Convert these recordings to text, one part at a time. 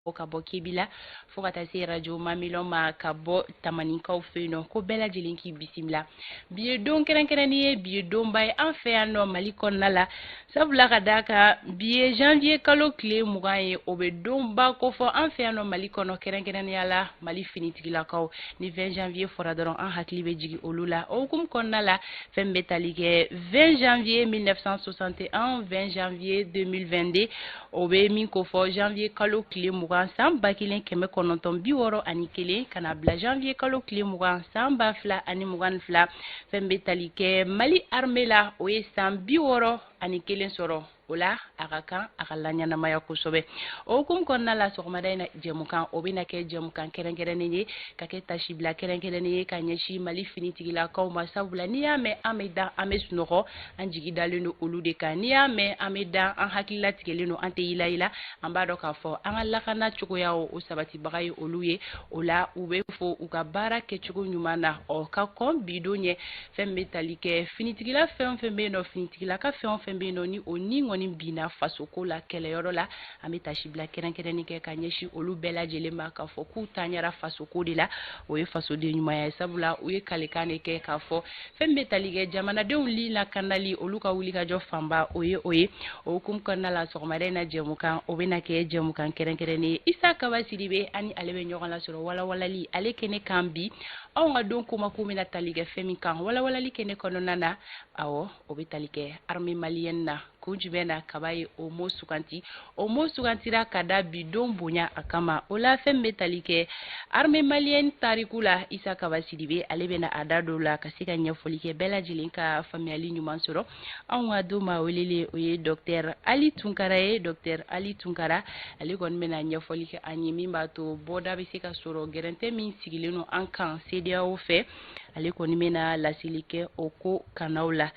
Ka bɔ Kebila fo ka taa se radio Mamilɔn ma ka bɔ Tamaninkaw fɛ yen nɔ, ko bɛɛ lajɛlen k'i bisimila. Bi ye don kɛrɛnkɛrɛnnin ye, bi ye donba ye an fɛ yan nɔ Mali kɔnɔna la, sabula ka d'a kan bi ye janvier kalo tile 20 ye. O bɛ donba kofɔ an fɛ yan nɔ Mali kɔnɔ, kɛrɛnkɛrɛnnenya la Mali finitigilakaw. Ni 20 janvier fɔra dɔrɔn, an hakili bɛ jigin olu la. O hukumu kɔnɔna la, fɛn bɛ tali kɛ 20 janvier 1961, 20 janvier 2022, o bɛ min kofɔ janvier kalo tile 20 san 1961 ka na bila janvier kalo tile 20 san 2022, fɛn bɛ tali kɛ Mali armée la, o ye san 61 sɔrɔ. O la, a ka kan a ka laɲɛnamaya kosɛbɛ. O hukumu kɔnɔna la, sɔgɔmada in na jɛmukan, o bɛna kɛ jɛmukan kɛrɛnkɛrɛnnen ye, ka kɛ tasibila kɛrɛnkɛrɛnnen ye ka ɲɛsin Mali finitigilakaw ma, sabula n'i y'a mɛn an bɛ da, an bɛ sunɔgɔ, an jigi dalen don olu de kan. N'i y'a mɛn an bɛ da, an hakililatigɛlen don, an tɛ yilayila, an b'a dɔn k'a fɔ an ka lakana cogoyaw, o sabatibaga ye olu ye. O la, u bɛ fo u ka baara kɛcogo ɲuman na. Ɔ ka kɔn bi don ɲɛ, fɛn bɛ tali kɛ finitigila fɛn o fɛn bɛ yen nɔ, finitigilaka fɛn o fɛn bɛ yen nɔ, ni o ni kɔni binna fasoko la kɛlɛyɔrɔ la, an bɛ tasibila kɛrɛnkɛrɛnnin kɛ ka ɲɛsin olu bɛɛ lajɛlen ma, k'a fɔ k'u taɲara fasoko de la. O ye fasoden ɲumanya ye, sabula u ye kalikan de kɛ k'a fɔ fɛn bɛ tali kɛ jamanadenw li lakanali, olu ka wulikajɔ fanba o ye o ye. O hukumu kɔnɔna la, sɔgɔmada in na jɛmukan, o bɛna kɛ jɛmukan kɛrɛnkɛrɛnnen ye. Isa Kaba Sidibe ani ale bɛ ɲɔgɔn lasɔrɔ walawalali ale kɛnɛ kan bi. Anw ka don komako bɛna tali kɛ fɛn min kan walawalali kɛnɛ kɔnɔna na, awɔ, o bɛ tali kɛ armée malienne na. Kun jumɛn na Kaba ye o mot suganti? O mot sugantira ka da bi don bonya a kama. O la, fɛn bɛ tali kɛ armée malienne tariku la, Isa Kaba Sidibe ale bɛna a da don la ka se ka ɲɛfɔli kɛ, bɛɛ lajɛlen ka faamuyali ɲuman sɔrɔ. Anw ka don maa welelen, o ye docteur Ali Tunkara ye. Docteur Ali Tunkara, ale kɔni bɛna ɲɛfɔli kɛ an ye min b'a to bɔda bɛ se ka sɔrɔ gɛrɛntɛ min sigilen don an kan CEDEAO fɛ. Ale kɔni bɛna laseli kɛ o ko kanaw la.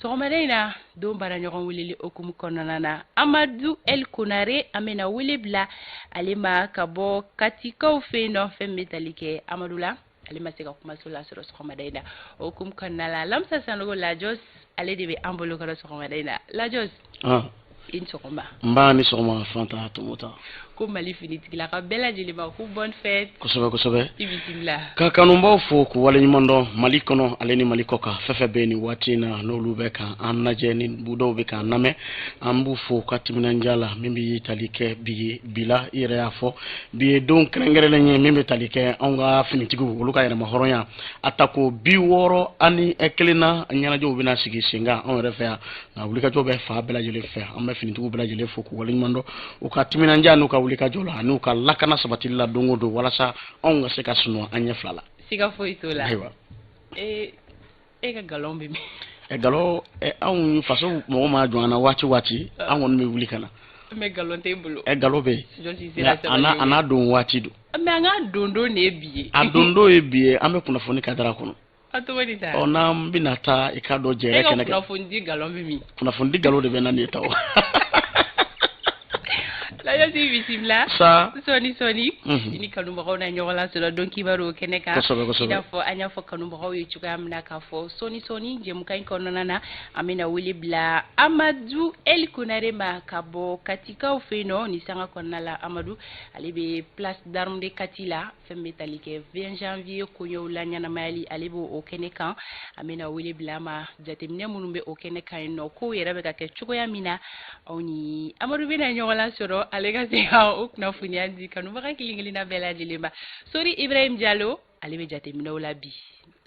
Sɔgɔmada in na, don baara ɲɔgɔn weleli hukumu kɔnɔna na, Amadu El Konare, an bɛna wele bila ale ma ka bɔ Katikaw fɛ yen nɔ. Fɛn bɛ tali kɛ Amadu la, ale ma se ka kumaso lasɔrɔ sɔgɔmada in na. O hukumu kɔnɔna la, Lamisa Sanogo Lajɔs, ale de bɛ an bolo kɔrɔ sɔgɔmada in na. Lajɔs, i ni sɔgɔma. N b'a ni sɔgɔma, Fanta Tomota. Ko Mali finitigilaka bɛɛ lajɛlen ma ko bonne fête. Kosɛbɛ kosɛbɛ. I bisimila. Ka kanubaw fo k'u waleɲuman dɔn Mali kɔnɔ ale ni Mali kɔ kan, fɛn fɛn bɛ nin waati in na, n'olu bɛ ka an lajɛ ni dɔw bɛ k'an lamɛn, an b'u fo ka timinandiya la. Min bɛ tali kɛ bi ye, bi la, i yɛrɛ y'a fɔ, bi ye don kɛrɛnkɛrɛnnen ye min bɛ tali kɛ anw ka finitigiw, olu ka yɛrɛma hɔrɔnya a tako 61 na, ɲɛnajɛw bɛna sigi sen kan anw yɛrɛ fɛ yan, nka wulikajɔ bɛ fa bɛɛ lajɛlen fɛ. An bɛ finitigiw bɛɛ lajɛlen fo k'u waleɲuman dɔn u ka timinandiya n'u ka wulikajɔ la ani u ka lakana sabatili la don o don, walasa anw ka se ka sunɔgɔ an ɲɛ fila la. Siga foyi t'o la. Ayiwa. E ka galon bɛ min? Ɛ, galon, ɛ, anw faso mɔgɔ ma jɔ an na waati waati, an kɔni bɛ wuli ka na. Mais galon t'e bolo. Ɛ, galon bɛ yen. Jɔsi sera. A n'a don waati don. Mais an ka don don de ye bi ye. A don don ye bi ye, an bɛ kunnafoni kadara kɔnɔ. A cogo di ta? Ɔ, n'an bɛna taa, i k'a dɔn jɛrɛ E ka kɛnɛ kan. Kunnafoni di galon bɛ min? Kunnafoni di galon de bɛ na nin ye ta o. Lajɔsi, bisimila. Sa. Sɔɔni sɔɔni. I ni kanubagaw na ɲɔgɔn lasɔrɔ don kibaru kɛnɛ kan. Kosɛbɛ kosɛbɛ. I n'a fɔ an y'a fɔ kanubagaw ye cogoya min na k'a fɔ sɔɔni sɔɔni jɛmukan in kɔnɔna na, an bɛna wele bila Amadu El Konare ma ka bɔ Katikaw fɛ yen nɔ. Ni sanga kɔnɔna la, Amadu ale bɛ place d'armes de Kati la. Fɛn bɛ tali kɛ 20 janvier koɲɛw la ɲɛnamayali, ale b'o o kɛnɛ kan. An bɛna wele bila a ma, jateminɛ minnu bɛ o kɛnɛ kan yen nɔ, kow yɛrɛ bɛ ka kɛ cogoya min na, aw ni Amadu bɛna ɲɔgɔn lasɔrɔ, ale ka se ka o kunnafoniya di kanubaga kelen kelenna bɛɛ lajɛlen ma. Sori Ibrahim Jalo, ale bɛ jateminɛw la bi.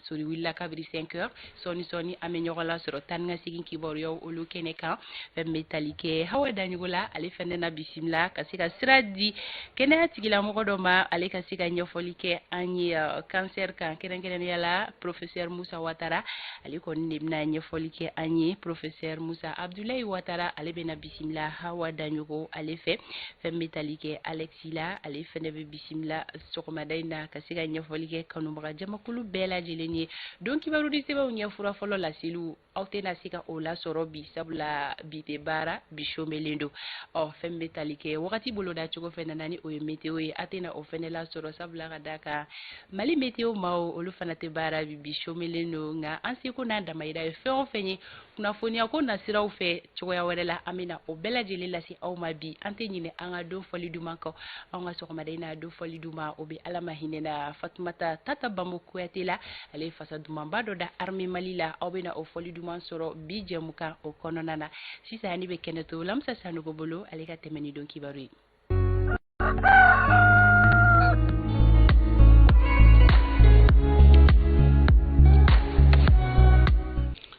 Sori wulila kabiri 5 heures. Sɔɔni sɔɔni an bɛ ɲɔgɔn lasɔrɔ tan ni ka segin kibaruyaw olu kɛnɛ kan. Fɛn bɛ tali kɛ Hawa Daɲogo la, ale fɛnɛ na bisimila ka se ka sira di kɛnɛya tigilamɔgɔ dɔ ma, ale ka se ka ɲɛfɔli kɛ an ye cancer kan, kɛrɛnkɛrɛnnenya la professeur Musa Watara, ale kɔni de bɛna ɲɛfɔli kɛ an ye. Professeur Musa Abdulayi Watara, ale bɛna bisimila Hawa Daɲogo ale fɛ. Fɛn bɛ tali kɛ Alexi la, ale fɛnɛ bɛ bisimila sɔgɔmada in na ka se ka ɲɛfɔli kɛ kanubaga jamakulu bɛɛ lajɛlen ye. Don kibaru di sɛbɛnw ɲɛfura fɔlɔ laseliw. Aw tɛna se ka o lasɔrɔ bi, sabula bi tɛ baara, bi somelen don. Ɔ fɛn bɛ tali kɛ wagati boloda cogo fɛnɛ na, ni o ye météo ye, a tɛna o fɛnɛ lasɔrɔ, sabula ka da kan Mali météo maaw, olu fana tɛ baara bi, bi somelen don. Nka an seko n'an damayira ye fɛn o fɛn ye kunnafoniya ko nasiraw fɛ cogoya wɛrɛ la, an bɛna o bɛɛ lajɛlen lase aw ma bi. An tɛ ɲinɛ an ka don fɔli duman kɔ. Anw ka sɔgɔmada in na, don fɔli duman, o bɛ Ala ma hinɛ na Fatumata Tata Bambo Kuyate la. Ale ye fasa dumanba dɔ da armée Mali la. Aw bɛna o fɔli duman sɔrɔ bi jɛmukan o kɔnɔna na. Sisan ne bɛ kɛnɛ to Lamisa Sanogo bolo, ale ka tɛmɛ ni don kibaru ye.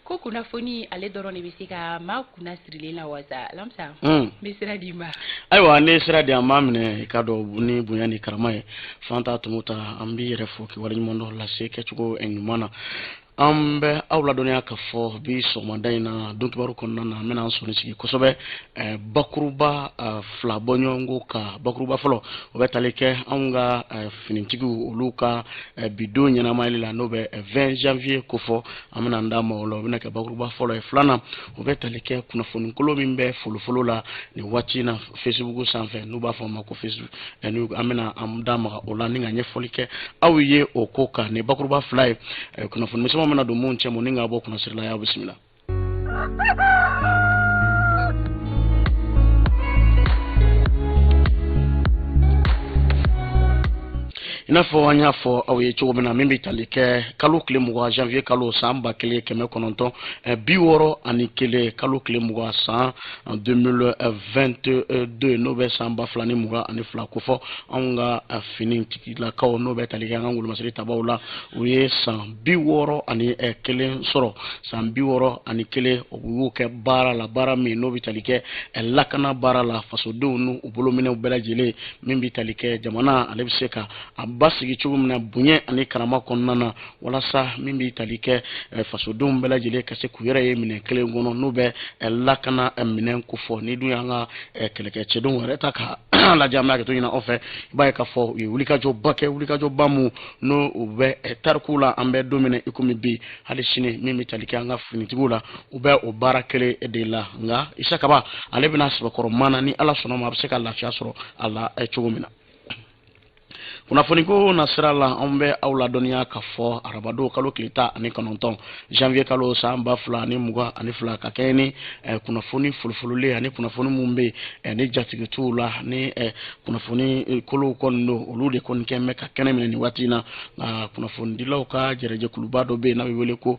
Ko kunnafoni ale dɔrɔn de bɛ se ka maa kunna sirilen la wasa. Lamisa, n bɛ sira d'i ma. Ayiwa, ne sira di, an b'a minɛ i ka dɔn ni bonya ni karama ye. Fanta Tumuta, an b'i yɛrɛ fo k'i waleɲuman dɔn lase kɛcogo ɲuman na. An bɛ aw ladɔnniya ka fɔ bi sɔgɔmada in na, don kibaru kɔnɔna na, an bɛna an sɔnni sigi kosɛbɛ bakuruba fila bɔɲɔgɔnko kan. Bakuruba fɔlɔ, o bɛ tali kɛ anw ka finitigiw olu ka bidon ɲɛnamayali la, n'o bɛ 20 janvier kofɔ. An bɛna an da ma o la, o bɛna kɛ bakuruba fɔlɔ ye. Filanan, o bɛ tali kɛ kunnafoni kolon min bɛ folofolo la nin waati in na Facebook sanfɛ, n'u b'a fɔ a ma ko Facebook, an bɛna an da maga o la ni ka ɲɛfɔli kɛ aw ye o ko kan. Nin bakuruba fila ye kunnafoni misɛnmanw bɛna don mun cɛ, mun ni ka bɔ kunnasirila y'aw bisimila. I n'a fɔ an y'a fɔ aw ye cogo min na, min bɛ tali kɛ kalo tile 20 janvier kalo san 1961, kalo tile 20 san 2022, n'o bɛ san 2022 kofɔ, anw ka finitigilakaw, n'o bɛ tali kɛ an ka ngolomasiri tabaw la, u ye san 61 sɔrɔ. San 61, u y'o kɛ baara la, baara min n'o bɛ tali kɛ lakana baara la, fasodenw n'u bolominɛw bɛɛ lajɛlen, min bɛ tali kɛ jamana ale bɛ se ka a basigi cogo min na bonya ani karama kɔnɔna na, walasa min bɛ tali kɛ fasodenw bɛɛ lajɛlen ka se k'u yɛrɛ ye minɛn kelen kɔnɔ, n'o bɛ lakana minɛn kofɔ. Ni dun y'an ka kɛlɛkɛcɛdenw yɛrɛ ta ka lajɛ, an bɛ hakɛto ɲini aw fɛ, i b'a ye k'a fɔ u ye wulikajɔba kɛ, wulikajɔba mun n'o u bɛ tarikuw la. An bɛ don min na i komi bi, hali sini min bɛ tali kɛ an ka finitigiw la, u bɛ o baara kelen de la. Nka Isa Kaba ale bɛna sɛbɛkɔrɔ maana, ni Ala sɔnna ma, a bɛ se ka lafiya sɔrɔ a la cogo min na. Kunnafoniko nasira la, anw bɛ aw ladɔnniya ka fɔ arabadon kalo tile 19 janvier kalo san 2022, ka kɛɲɛ ni kunnafoni folofololen ani kunnafoni mun bɛ yen ni jatigi t'u la, ni kunnafoni kolow kɔni don, olu de kɔni kɛn bɛ ka kɛnɛ minɛ nin waati in na. Nka kunnafonidilaw ka jɛrɛjɛkuluba dɔ bɛ yen n'a bɛ wele ko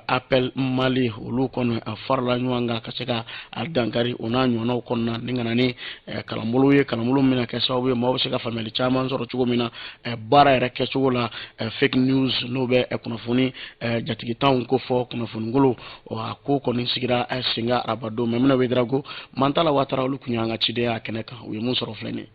Appel Mali, olu kɔni a farala ɲɔgɔn kan ka se ka a dankari o n'a ɲɔgɔnnaw kɔnɔna ni ka na ni kalanbolo ye, kalanbolo min bɛna kɛ sababu ye maaw bɛ se ka faamuyali caman sɔrɔ cogo min na baara yɛrɛ kɛcogo la. Fake news, n'o bɛ kunnafoni jatigitanw kofɔ, kunnafoni kolon, a ko kɔni sigira sen kan arabadon. Mɛmuna Wedarago, Mantala Watara, olu tun y'an ka cidenya kɛnɛ kan, u ye mun sɔrɔ filɛ nin ye.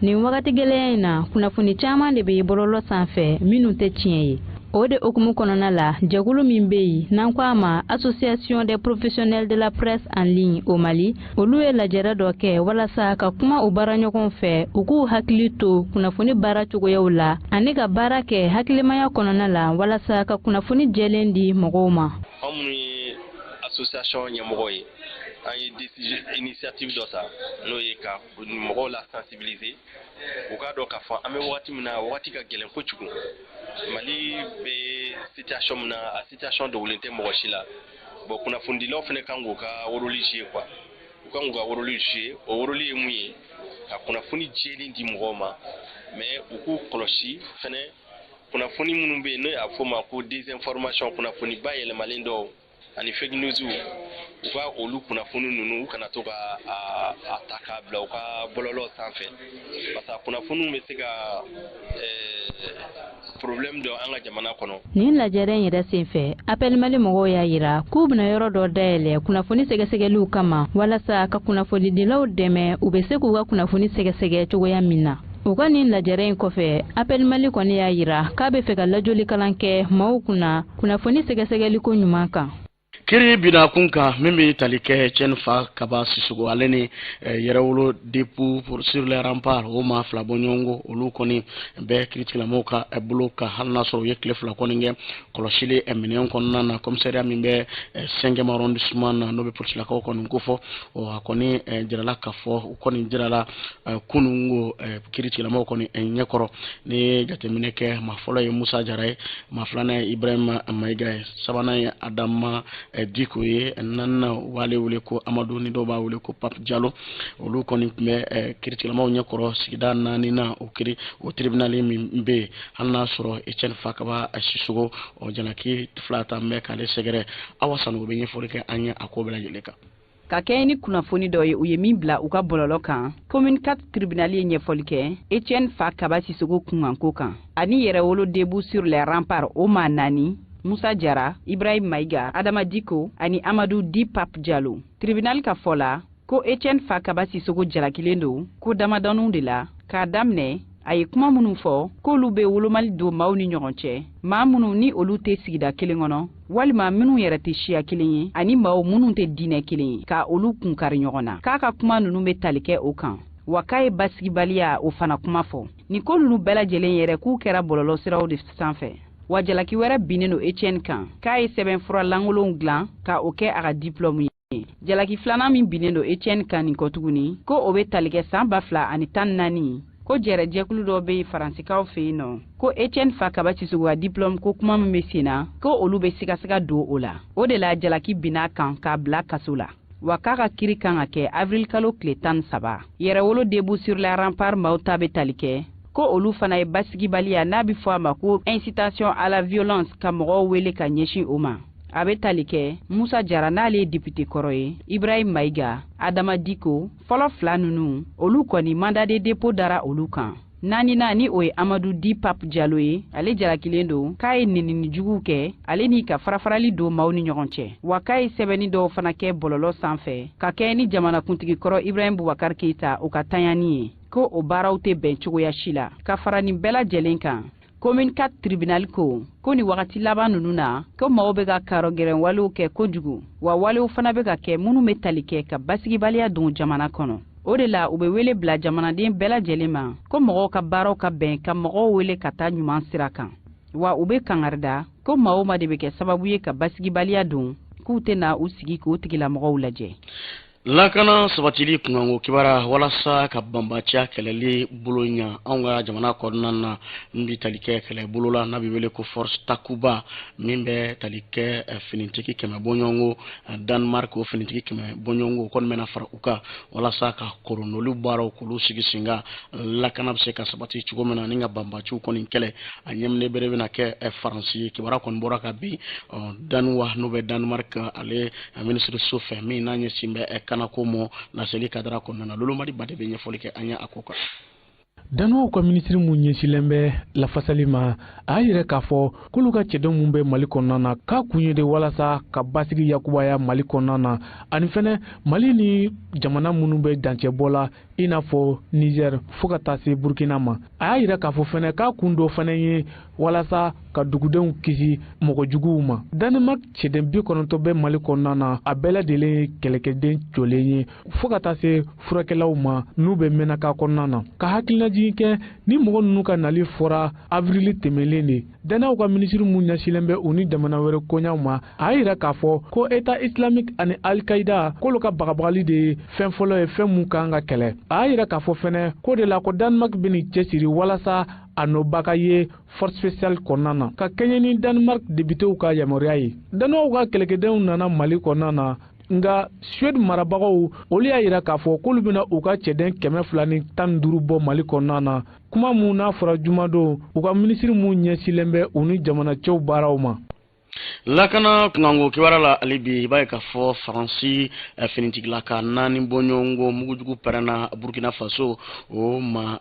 Nin wagati gɛlɛya in na, kunnafoni caman de bɛ bɔlɔlɔ sanfɛ minnu tɛ tiɲɛ ye. O de hukumu kɔnɔna la, jɛkulu min bɛ yen n'an ko a ma Association des professionnels de la presse en ligne au Mali, olu ye lajɛrɛ dɔ kɛ walasa ka kuma u baaraɲɔgɔnw fɛ, u k'u hakili to kunnafoni baara cogoyaw la ani ka baara kɛ hakilimaya kɔnɔna la walasa ka kunnafoni jɛlen di mɔgɔw ma. Anw minnu ye association ɲɛmɔgɔ ye, an ye décision initiative dɔ ta, n'o ye ka mɔgɔw la sensibiliser, u k'a dɔn k'a fɔ an bɛ wagati min na, wagati ka gɛlɛn kojugu. Mali bɛ situation min na, a situation dogolen tɛ mɔgɔ si la. Bon, kunnafonidilaw fana kan k'u ka rôle jouer quoi, u kan k'u ka rôle jouer. O rôle ye mun ye? Ka kunnafoni jɛlen di mɔgɔw ma, mais u k'u kɔlɔsi fɛnɛ kunnafoni minnu bɛ yen n'o y'a fɔ o ma ko désinformation, kunnafoni bayɛlɛmalen dɔw ani fake news, u ka olu kunnafoni ninnu, u kana to ka a ta k'a bila u ka bɔlɔlɔ sanfɛ, parce que kunnafoniw bɛ se ka problème dɔ an ka jamana kɔnɔ. Nin lajɛrɛ in yɛrɛ senfɛ, Appel Mali mɔgɔw y'a yira k'u bɛna yɔrɔ dɔ dayɛlɛ kunnafoni sɛgɛsɛgɛliw kama walasa ka kunnafonidilaw dɛmɛ, u bɛ se k'u ka kunnafoni sɛgɛsɛgɛ cogoya min na. U ka nin lajɛrɛ in kɔfɛ, Appel Mali kɔni y'a yira k'a bɛ fɛ ka lajɔlikalan kɛ maaw kunna kunnafoni sɛgɛsɛgɛliko ɲuman kan. Kiri binna kun kan min bɛ tali kɛ Etienne Fakaba Sissoco, ale ni Yɛrɛwolo Debout sur les Remparts, o maa fila bɔɲɔgɔnko, olu kɔni bɛ kiritigɛlamɔgɔw ka bolo kan, hali n'a sɔrɔ u ye tile 2 kɔni kɛ kɔlɔsili minɛn kɔnɔna na commissariat min bɛ 5e arrondissement na, n'o bɛ polisilakaw kɔni kofɔ. A kɔni jirala k'a fɔ u kɔni jirala kununko kiritigɛlamɔgɔw kɔni ɲɛkɔrɔ. Ni ye jateminɛ kɛ, maa fɔlɔ ye Musa Jara ye, maa filanan ye Ibrahima Mayiga ye, sabanan ye Adama Diko ye, naaninan u b'ale wele ko Amadu, ni dɔw b'a wele ko Pape Jalo. Olu kɔni tun bɛ kiritigɛlamɔgɔw ɲɛkɔrɔ sigida naaninan, o kiri o tribunal min bɛ yen, hali n'a sɔrɔ Etienne Fakaba Sissoco, o jalaki fila ta bɛ k'ale sɛgɛrɛ. Awa Sanogo bɛ ɲɛfɔli kɛ an ye a ko bɛɛ lajɛlen kan. Ka kɛɲɛ ni kunnafoni dɔ ye u ye min bila u ka bɔlɔlɔ kan, Commune 4 tribunal ye ɲɛfɔli kɛ Etienne Fakaba Sissoco kunkanko kan ani Yɛrɛwolo Debout sur les Remparts, o maa naani: Musa Jara, Ibrahim Mayiga, Adama Diko ani Amadu dit Pape Jalo. Tribunal ka fɔ la ko Etienne Fakaba Sissoco jalakilen don ko damadɔninw de la, k'a daminɛ a ye kuma minnu fɔ k'olu bɛ wolomali don maaw ni ɲɔgɔn cɛ, maa minnu ni olu tɛ sigida kelen kɔnɔ walima minnu yɛrɛ tɛ siya kelen ye, ani maaw minnu tɛ diinɛ kelen ye, ka olu kunkari ɲɔgɔn na, k'a ka kuma ninnu bɛ tali kɛ o kan, wa k'a ye basigibaliya o fana kuma fɔ. Nin ko ninnu bɛɛ lajɛlen yɛrɛ, k'u kɛra bɔlɔlɔ siraw de sanfɛ. Wa jalaki wɛrɛ binnen don Etienne kan, k'a ye sɛbɛnfura lankolonw dilan ka o kɛ a ka diplôme ye. Jalaki filanan min binnen don Etienne kan nin kɔ tuguni, ko o bɛ tali kɛ san 2014, ko jɛrɛjɛkulu dɔ bɛ yen Faransikaw fɛ yen nɔ, ko Etienne Fakaba Sissoco ka diplôme ko kuma min bɛ sen na, ko olu bɛ sigasiga don o la. O de la jalaki binna kan k'a bila kaso la, wa k'a ka kiri kan ka kɛ avril kalo tile 13. Yɛrɛwolo Debout sur les Remparts maaw ta bɛ tali kɛ ko olu fana ye basigibaliya, n'a bɛ fɔ a ma ko incitation à la violence, ka mɔgɔw wele ka ɲɛsin o ma. A bɛ tali kɛ Musa Jara, n'ale ye député kɔrɔ ye, Ibrahim Mayiga, Adama Diko. Fɔlɔ fila ninnu, olu kɔni, mandat de dépôt dara olu kan. Naaninan, ni o ye Amadu dit Pape Jalo ye, ale jalakilen don k'a ye nenini juguw kɛ, ale ni ka farafarali don maaw ni ɲɔgɔn cɛ, wa k'a ye sɛbɛnni dɔw fana kɛ bɔlɔlɔ sanfɛ ka kɛ ni jamanakuntigi kɔrɔ Ibrahim Bubakar Keyita o ka taɲani ye, ko o baaraw tɛ bɛn cogoya si la. Ka fara nin bɛɛ lajɛlen kan, Commune 4 tribunal ko ko ni wagati laban ninnu na, ko maaw bɛ ka karɔgɛrɛn walew kɛ kojugu, wa walew fana bɛ ka kɛ minnu bɛ tali kɛ ka basigibaliya don jamana kɔnɔ. O de la u bɛ wele bila jamanaden bɛɛ lajɛlen ma ko mɔgɔw ka baaraw ka bɛn ka mɔgɔw wele ka taa ɲuman sira kan, wa u bɛ kangarida ko maa o maa de bɛ kɛ sababu ye ka basigibaliya don, k'u tɛna u sigi k'o tigilamɔgɔw lajɛ. Lakana sabatili kunkanko kibaruya, walasa ka banbaanciya kɛlɛli bolo ɲa anw ka jamana kɔnɔna na, min bɛ tali kɛ kɛlɛbolo la n'a bɛ wele ko Force Takuba, min bɛ tali kɛ finitigi 100 bɔɲɔgɔnko, Danemark o finitigi 100 bɔɲɔgɔnko, o kɔni bɛna fara u kan walasa ka koronoli baaraw k'olu sigi sen kan, lakana bɛ se ka sabati cogo min na ni ka banbaanciw kɔni kɛlɛ. A ɲɛminɛ bere bɛna kɛ Faransi ye. Kibaruya kɔni bɔra ka bin Danuwa, n'o bɛ Danemark, ale minisiriso fɛ min n'a ɲɛsin bɛ kanako mɔ, laseli kadara kɔnɔna na. Lolomadi Bade bɛ ɲɛfɔli kɛ an ye a ko kan. Danuwaw ka minisiri mun ɲɛsilen bɛ lafasali ma, a y'a yɛrɛ k'a fɔ k'olu ka cɛdenw mun bɛ Mali kɔnɔna na, k'a kun ye de walasa ka basigi yakubaya Mali kɔnɔna na, ani fɛnɛ Mali ni jamana minnu bɛ dancɛbɔ la, i n'a fɔ Niger fo ka taa se Burkina ma. A y'a yira k'a fɔ fɛnɛ k'a kun dɔ fɛnɛ ye walasa ka dugudenw kisi mɔgɔ juguw ma. Danemark cɛden 90 bɛ Mali kɔnɔna na, a bɛɛ lajɛlen ye kɛlɛkɛden jɔlen ye fo ka taa se furakɛlaw ma n'u bɛ Mɛnaka kɔnɔna na. Ka hakilinajigin kɛ, ni mɔgɔ ninnu ka nali fɔra avrili tɛmɛlen de, Danaw ka minisiri mun ɲɛsilen bɛ u ni jamana wɛrɛ koɲaw ma, a y'a yira k'a fɔ ko État islamique ani Al-Qaïda, k'olu ka bagabagali de ye fɛn fɔlɔ ye, fɛn mun kan ka kɛlɛ. A y'a yira k'a fɔ fɛnɛ k'o de la ko Danemark bɛ nin cɛsiri walasa a nɔba ka ye force spéciale kɔnɔna na, ka kɛɲɛ ni Danemark députéw ka yamaruya ye. Danois ka kɛlɛkɛdenw nana Mali kɔnɔna na, nka Suède marabagaw, olu y'a yira k'a fɔ k'olu bɛna u ka cɛden 215 bɔ Mali kɔnɔna na, kuma mun n'a fɔra jumadon u ka minisiri mun ɲɛsilen bɛ u ni jamana cɛw baaraw ma. Lakana kunkanko kibaruya la hali bi, i b'a ye k'a fɔ Faransi finitigilaka naani bɔɲɔgɔnko mugujugu pɛrɛnna Burkina Faso, o ma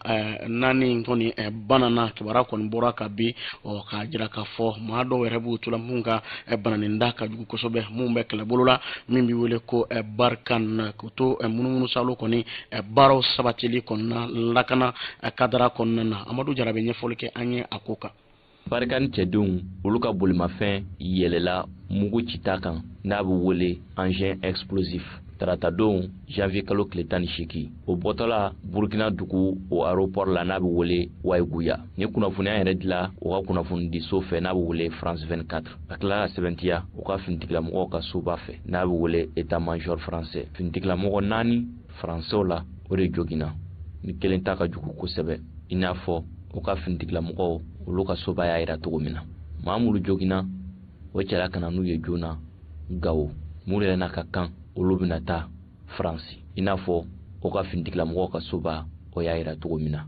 naani kɔni banana. Kibaruya kɔni bɔra ka bin ɔ k'a jira k'a fɔ maa dɔw yɛrɛ b'u tola mun ka bananinda ka jugu kosɛbɛ, mun bɛ kɛlɛbolo la min bɛ wele ko Barkhane, k'o to munumunu salo kɔni baaraw sabatili kɔnɔna lakana kadara kɔnɔna na. Amadu Jara bɛ ɲɛfɔli kɛ an ye a ko kan. Barkhane cɛdenw olu ka bolimafɛn yɛlɛla mugu cita kan n'a bɛ wele engin explosif taratadon janvier kalo tile 18, o bɔtɔla Burkina dugu o aéroport la n'a bɛ wele Ouahigouya. Ni kunnafoniya yɛrɛ dila u ka kunnafonidiso fɛ n'a bɛ wele France 24, a tilala ka sɛbɛntiya u ka finitigilamɔgɔw ka soba fɛ n'a bɛ wele état major français. Finitigilamɔgɔ 4 faransɛw la, o de joginna, ni kelen ta ka jugu kosɛbɛ, i n'a fɔ u ka finitigilamɔgɔw olu ka soba y'a yira cogo min na. Maa minnu joginna, o cɛla ka na n'u ye joona Gawo, minnu yɛrɛ n'a ka kan olu bɛna taa Faransi, i n'a fɔ o ka finitigilamɔgɔw ka soba o y'a yira cogo min na.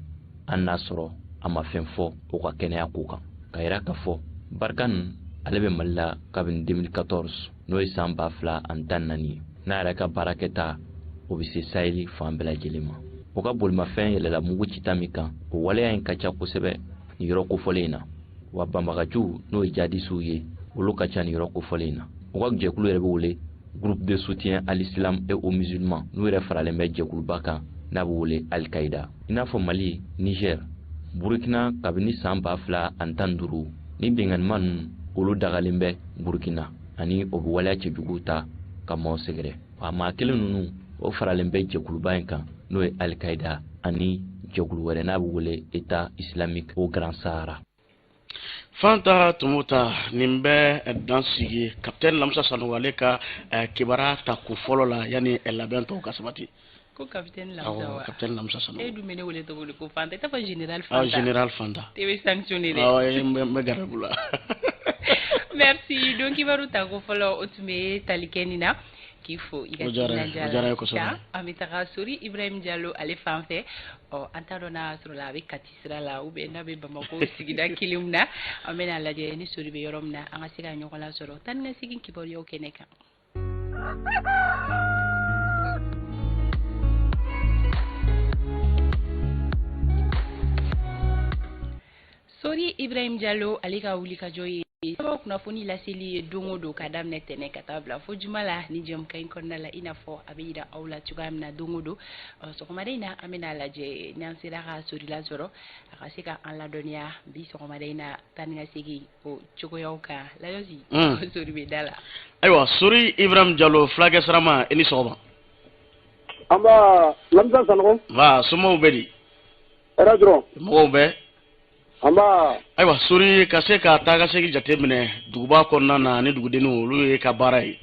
An n'a sɔrɔ a ma fɛn fɔ o ka kɛnɛya ko kan, ka yira k'a fɔ Barkhane ale bɛ Mali la kabini 2014, n'o ye san 2014 ye. N'a yɛrɛ ka baarakɛta o bɛ se Sahel fan bɛɛ lajɛlen ma. O ka bolimafɛn yɛlɛla mugu cita min kan, o waleya in ka ca kosɛbɛ nin yɔrɔ kofɔlen in na. Wa banbagaciw, n'o ye jadisiw ye, olu ka ca nin yɔrɔ kofɔlen in na. U ka jɛkulu yɛrɛ bɛ wele groupe de soutien à l'islam et aux musulmans, n'u yɛrɛ faralen bɛ jɛkuluba kan n'a bɛ wele Al-Qaïda. I n'a fɔ Mali, Niger, Burkina, kabini san 2015 ni binkanima ninnu olu dagalen bɛ Burkina, ani o bɛ waleya cɛjuguw ta ka maaw sɛgɛrɛ. Wa maa kelen ninnu o faralen bɛ jɛkuluba in kan, n'o ye Al-Qaïda ani jɛkulu wɛrɛ n'a bɛ wele État islamique au Grand Sahara. Fanta Tumuta, nin bɛ dan sigi capitaine Lamsa Sanogo ale ka kibaruya ta ko fɔlɔ la yanni labɛn tɔw ka sabati. Ko capitaine Lamsa wa? Capitaine Lamsa Sanogo. E dun bɛ ne wele cogo di ko Fanta? I t'a fɔ général Fanta. Général Fanta. E bɛ sanctionné dɛ. Awɔ, n bɛ garibu la. Merci. Donc kibaru ta ko fɔlɔ, o tun bɛ tali kɛ nin na. K'i fo i ka timinandiya la. An bɛ taga Sori Ibrahim Diallo ale fan fɛ. Ɔ, an t'a dɔn n'a sɔrɔ la a bɛ Kati sira la ou bien n'a bɛ Bamakɔ sigida kelen na. An bɛna lajɛ ni Sori bɛ yɔrɔ min na, an ka se ka ɲɔgɔn lasɔrɔ taa ni ka segin kibaruyaw kɛnɛ kan. Sori Ibrahim Diallo ale ka wulikajɔ ye sababu kunnafoni laseli ye don o don, ka daminɛ tɛnɛ ka taa bila fo juma la ni jɛmukan in kɔnɔna la, i n'a fɔ a bɛ yira aw la cogoya min na don o don. Sɔgɔmada in na, an bɛna lajɛ n'an sera ka Sori lasɔrɔ, a ka se ka an ladɔnniya bi sɔgɔmada in na taa ni ka segin o cogoyaw kan. Layɔsi, Sori bɛ da la. Ayiwa, Sori Ibrahim Diallo, fulakɛ sarama, i ni sɔgɔma. An b'a Lamisa Sanogo. Nba, somɔgɔw bɛ di? Hɛrɛ dɔrɔn. Mɔgɔw bɛ? An b'a. Ayiwa Sori, ka se ka taa ka segin jate minɛ duguba kɔnɔna na ani dugudenninw, olu ye ka baara ye.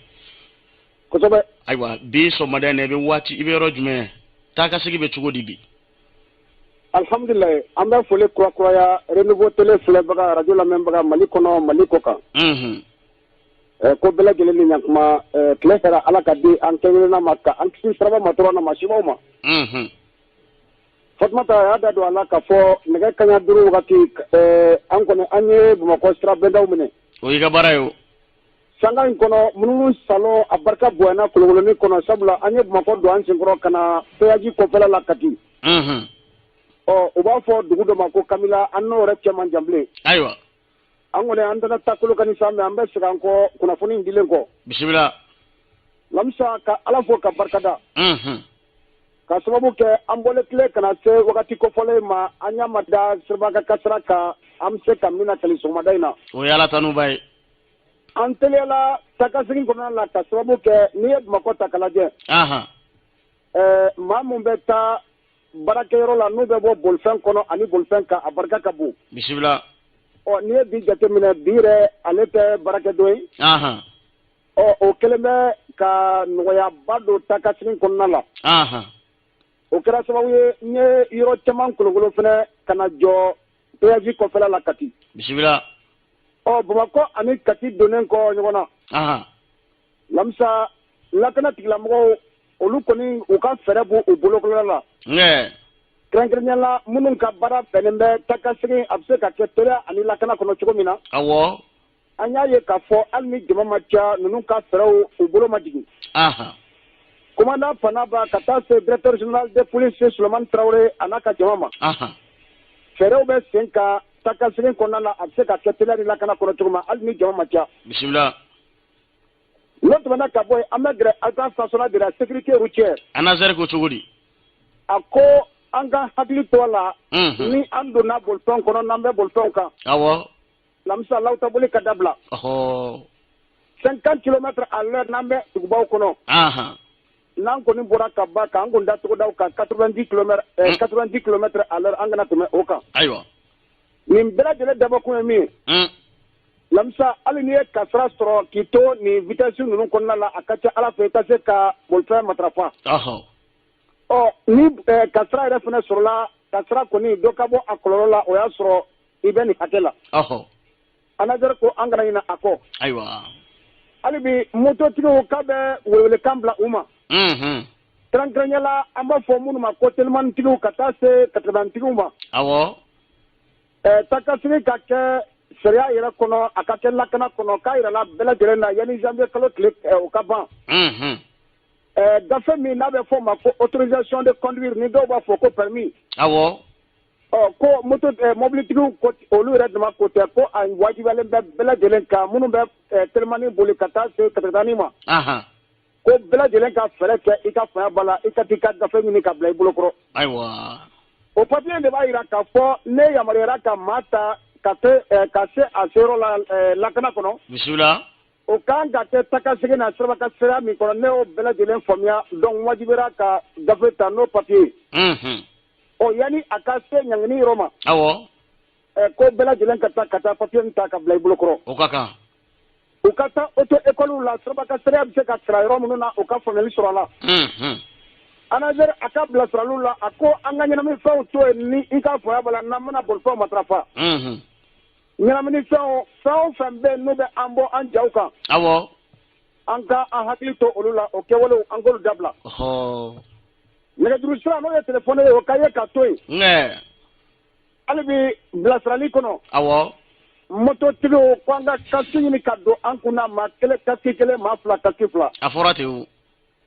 Kosɛbɛ. Ayiwa, bi sɔgɔmada in na, i bɛ waati, i bɛ yɔrɔ jumɛn? Taa ka segin bɛ cogo di bi? Alhamdulilayi, an bɛ foli kurakuraya Renouveau Télé filɛbaga, radio lamɛnbaga, Mali kɔnɔ, Mali kɔ kan. Ko bɛɛ lajɛlen ni ɲankuma, tile hɛrɛ Ala ka di an kelen ma, ka an kisi siraba ma, tɔɔrɔ ma, sibaw ma. Fatumata y'a da don a la k'a fɔ nɛgɛ kaɲa 5 wagati, an kɔni an ye Bamakɔ sira bɛndaw minɛ. O y'i ka baara ye o. Sanga in kɔnɔ, munumunu salon a barika bonyana kolonkoloni kɔnɔ, sabula an ye Bamakɔ don an senkɔrɔ ka na péage kɔfɛla la Kati. Ɔ, u b'a fɔ dugu dɔ ma ko Kamila, an n'o yɛrɛ cɛ man jan bilen. Ayiwa. An kɔni an tɛna taa Kolokani sa, mais an bɛ segin an kɔ kunnafoni in dilen kɔ. Bisimila. Lamisa, ka Ala fo ka barika da. Ka sababu kɛ an bɔlen tile ka na se wagati kofɔlen ma, an y'a ma da siraba kasara kan, an bɛ se ka min lakali sɔgɔmada in na. O ye Ala tanuba ye. An teliyala taakasegin kɔnɔna la, ka sababu kɛ n'i ye Bamakɔ ta k'a lajɛ. Maa mun bɛ taa baarakɛyɔrɔ la, n'u bɛ bɔ bolifɛn kɔnɔ ani bolifɛn kan, a barika ka bon. Bisimila. Ɔ, n'i ye bi jateminɛ, bi yɛrɛ ale tɛ baarakɛdon ye. Ɔ, o kɛlen bɛ ka nɔgɔyaba don taakasegin kɔnɔna la. O kɛra sababu ye n ye yɔrɔ caman kolonkolon fɛnɛ ka na jɔ péage kɔfɛla la Kati. Bisimila. Ɔ, Bamakɔ ani Kati donnen kɔ ɲɔgɔn na. Lamisa, lakana tigilamɔgɔw olu kɔni u ka fɛɛrɛ b'u u bolokɔrɔla la. Kɛrɛnkɛrɛnnenya la, minnu ka baara bɛnnen bɛ taakasegin a bɛ se ka kɛ teliya ani lakana kɔnɔ cogo min na. Awɔ. An y'a ye k'a fɔ hali ni jama ma ca, ninnu ka fɛɛrɛw u bolo ma jigin. Commandant Fanaba ka taa se directeur général de police Sulemani Tarawele a n'a ka jama ma. Fɛɛrɛw bɛ sen kan taakasegin kɔnɔna la, a bɛ se ka kɛ teliya ni lakana kɔnɔ cogo min, hali ni jama ma ca. Bisimila. N'o tɛmɛna ka bɔ yen, an bɛ gɛrɛ agence nationale de la sécurité routière. ANASER ko cogo di? A ko an ka hakili to a la. Ni an donna bolifɛn kɔnɔ, n'an bɛ bolifɛnw kan. Awɔ. Lamisa lawutaboli ka dabila. 50 km à l'heure n'an bɛ dugubaw kɔnɔ. N'an kɔni bɔra ka ba k'an kun da togodaw kan 90 km 90 km à l'heure an kana tɛmɛ o kan. Ayiwa. Nin bɛɛ lajɛlen dabɔkun ye min ye. Lamisa hali n'i ye kasara sɔrɔ k'i to nin vitesse ninnu kɔnɔna la a ka ca Ala fɛ i ka se ka bolifɛn matarafa. Ɔ ni kasara yɛrɛ fana sɔrɔla kasara kɔni dɔ ka bɔ a kɔlɔlɔ la o y'a sɔrɔ i bɛ nin hakɛ la. ANASER ko an kana ɲinɛ a kɔ. Ayiwa. Hali bi mototigiw k'a bɛ welewelekan bila u ma. Kɛrɛnkɛrɛnnenya la an b'a fɔ minnu ma ko telimanitigiw ka taa se katakatanintigiw ma. Awɔ. Taakasegin ka kɛ sariya yɛrɛ kɔnɔ a ka kɛ lakana kɔnɔ k'a yirala bɛɛ lajɛlen na yanni janvier kalo tile o ka ban. Gafe min n'a bɛ fɔ o ma ko autorisation de conduire ni dɔw b'a fɔ ko permis. Awɔ. Ɔ ko moto mobilitigiw ko olu yɛrɛ dama ko tɛ ko a wajibiyalen bɛ bɛɛ lajɛlen kan minnu bɛ telimani boli ka taa se katakatani ma. Ko bɛɛ lajɛlen ka fɛɛrɛ kɛ i ka faya ba la i ka t'i ka gafe ɲini ka bila i bolokɔrɔ. Ayiwa. O papier de b'a jira k'a fɔ ne yamaruyara ka maa ta ka se a seyɔrɔ la lakana kɔnɔ. Bisimila. O kan ka kɛ taakasegin na siraba kan sira min kɔnɔ ne y'o bɛɛ lajɛlen faamuya donc n wajibiyara ka gafe ta n'o papier ye. Ɔ yanni a ka se ɲangini yɔrɔ ma. Awɔ. Ko bɛɛ lajɛlen ka taa papier in ta ka bila i bolokɔrɔ. O ka kan. U ka taa auto école la siraba kan sariya bɛ se ka sara yɔrɔ minnu na u ka faamuyali sɔrɔ a la. ANASER a ka bilasiraliw la a ko an ka ɲɛnaminifɛnw to yen ni i ka faamuya b'a la n'an bɛna bolifɛnw matarafa. Ɲɛnaminifɛnw fɛn o fɛn bɛ yen n'u bɛ an bɔ an jaw kan. Awɔ. An ka an hakili to olu la o kɛwalew an k'olu dabila. Nɛgɛjuru sira n'o ye téléphone ye o ka ye ka to yen. Hali bi bilasirali kɔnɔ. Awɔ. Mototigiw ko an ka casque ɲini ka don an kunna maa kelen casque kelen maa fila casque fila. A fɔra ten o.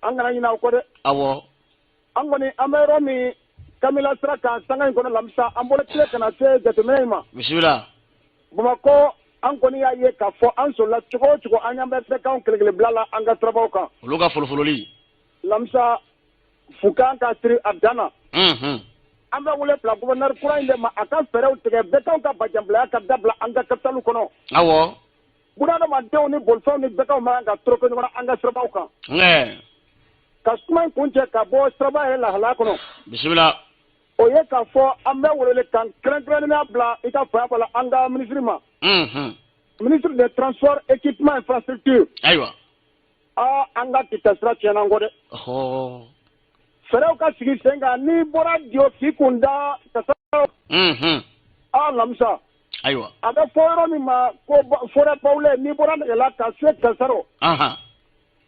An kana ɲinɛ o kɔ dɛ. Awɔ. An kɔni an bɛ yɔrɔ min Kamila sira kan sanga in kɔnɔ Lamisa an bɔra tile ka na se jateminɛ in ma. Bisimila. Bamakɔ an kɔni y'a ye k'a fɔ an solila cogo o cogo an ɲɛ bɛ bɛɛkanw kelen-kelen bila la an ka sirabaw kan. Olu ka folofololi. Lamisa fu kan ka siri a dan na. An bɛ wele bila gouverneur kura in de ma a ka fɛɛrɛw tigɛ bɛɛkanw ka bajanbilaya ka dabila an ka capitale kɔnɔ. Awɔ. Bunadamadenw ni bolifɛnw ni bɛɛkanw man kan ka toroke ɲɔgɔn na an ka sirabaw kan. Ka suma in kun cɛ ka bɔ siraba yɛrɛ lahalaya kɔnɔ. Bisimila. O ye k'a fɔ an bɛ welewele kan kɛrɛnkɛrɛnnenya bila i ka faya la an ka ministre ma. Ministre des transports équipement infrastructure. Ayiwa. Aa an ka kita sira tiɲɛna an kɔ dɛ. Fɛɛrɛw ka sigi sen kan n'i bɔra Diyo k'i kun da Kasara. Aa Lamisa. Ayiwa. A bɛ fɔ yɔrɔ min ma ko forêt Bawule n'i bɔra Nɛgɛla ka se Kasaro.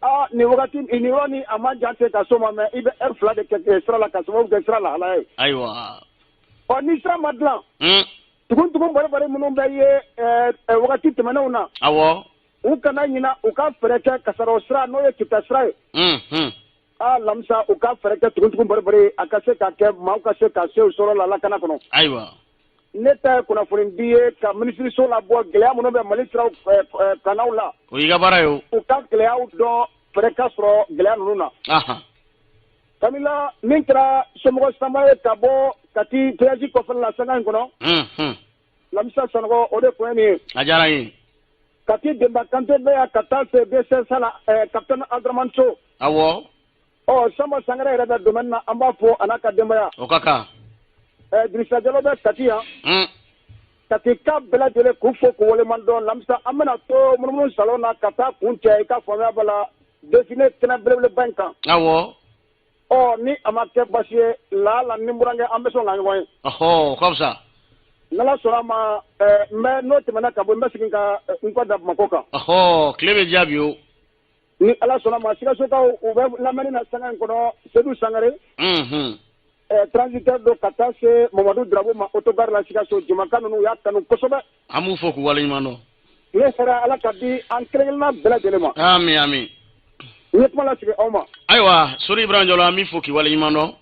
Aa nin wagati nin yɔrɔ ni a man jan ten ka s'o ma mais i bɛ heure 2 de kɛ sira la ka sababu kɛ sira lahalaya ye. Ayiwa. Ɔ ni sira ma dilan. Tugun tugun bari bari minnu bɛ ye wagati tɛmɛnenw na. Awɔ. U kana ɲina u ka fɛɛrɛ kɛ Kasaro sira n'o ye Kita sira ye. Aa Lamisa u ka fɛɛrɛ kɛ tugun tugun bari bari a ka se ka kɛ maaw ka se ka se u sɔrɔ la lakana kɔnɔ. Ayiwa. Ne ta ye kunnafoni di ye ka minisiriso labɔ gɛlɛya minnu bɛ Mali siraw kannaw la. O y'i ka baara ye o. U ka gɛlɛyaw dɔn fɛɛrɛ ka sɔrɔ gɛlɛya ninnu na. Kamila min kɛra somɔgɔ sanba ye ka bɔ Kati péage kɔfɛla la sanga in kɔnɔ. Lamisa Sanɔgɔ o de kun ye nin ye. A diyara n ye. Kati Denba Kante bɛ yan ka taa se BCSA la capitaine Abdramane Sow. Awɔ. Ɔ Sanba Sangare yɛrɛ bɛ domaine na an b'a fo a n'a ka denbaya. O ka kan. Dirisa Jalo bɛ Kati yan. Kati ka bɛɛ lajɛlen k'u fo k'u waleɲuman dɔn Lamisa an bɛna to munumunu salon na ka taa kun cɛ i ka faamuya b'a la défilé kɛnɛ belebeleba in kan. Awɔ. Ɔ ni a ma kɛ basi ye laala ni n burankɛ an bɛ sɔn ka ɲɔgɔn ye. Ɔhɔ o ka fisa. N'Ala sɔnna a ma n bɛ n'o tɛmɛna ka bɔ n bɛ segin ka n kɔ da Bamakɔ kan. Ɔhɔ tile bɛ diya bi o. Ni Ala sɔnna a ma Sikasokaw u bɛ lamɛnni na sanga in kɔnɔ Sedu Sangare. Transitaire don ka taa se Mamadu Darabo ma autogare la Sikaso Jumaka ninnu u y'a kanu kosɛbɛ. An b'u fo k'u waleɲuman dɔn. Tile hɛrɛ Ala ka di an kelen-kelenna bɛɛ lajɛlen ma. Ami ami. N ye kuma lasigi aw ma. Ayiwa Sori Ibrahima Jalo an b'i fo k'i waleɲuman dɔn.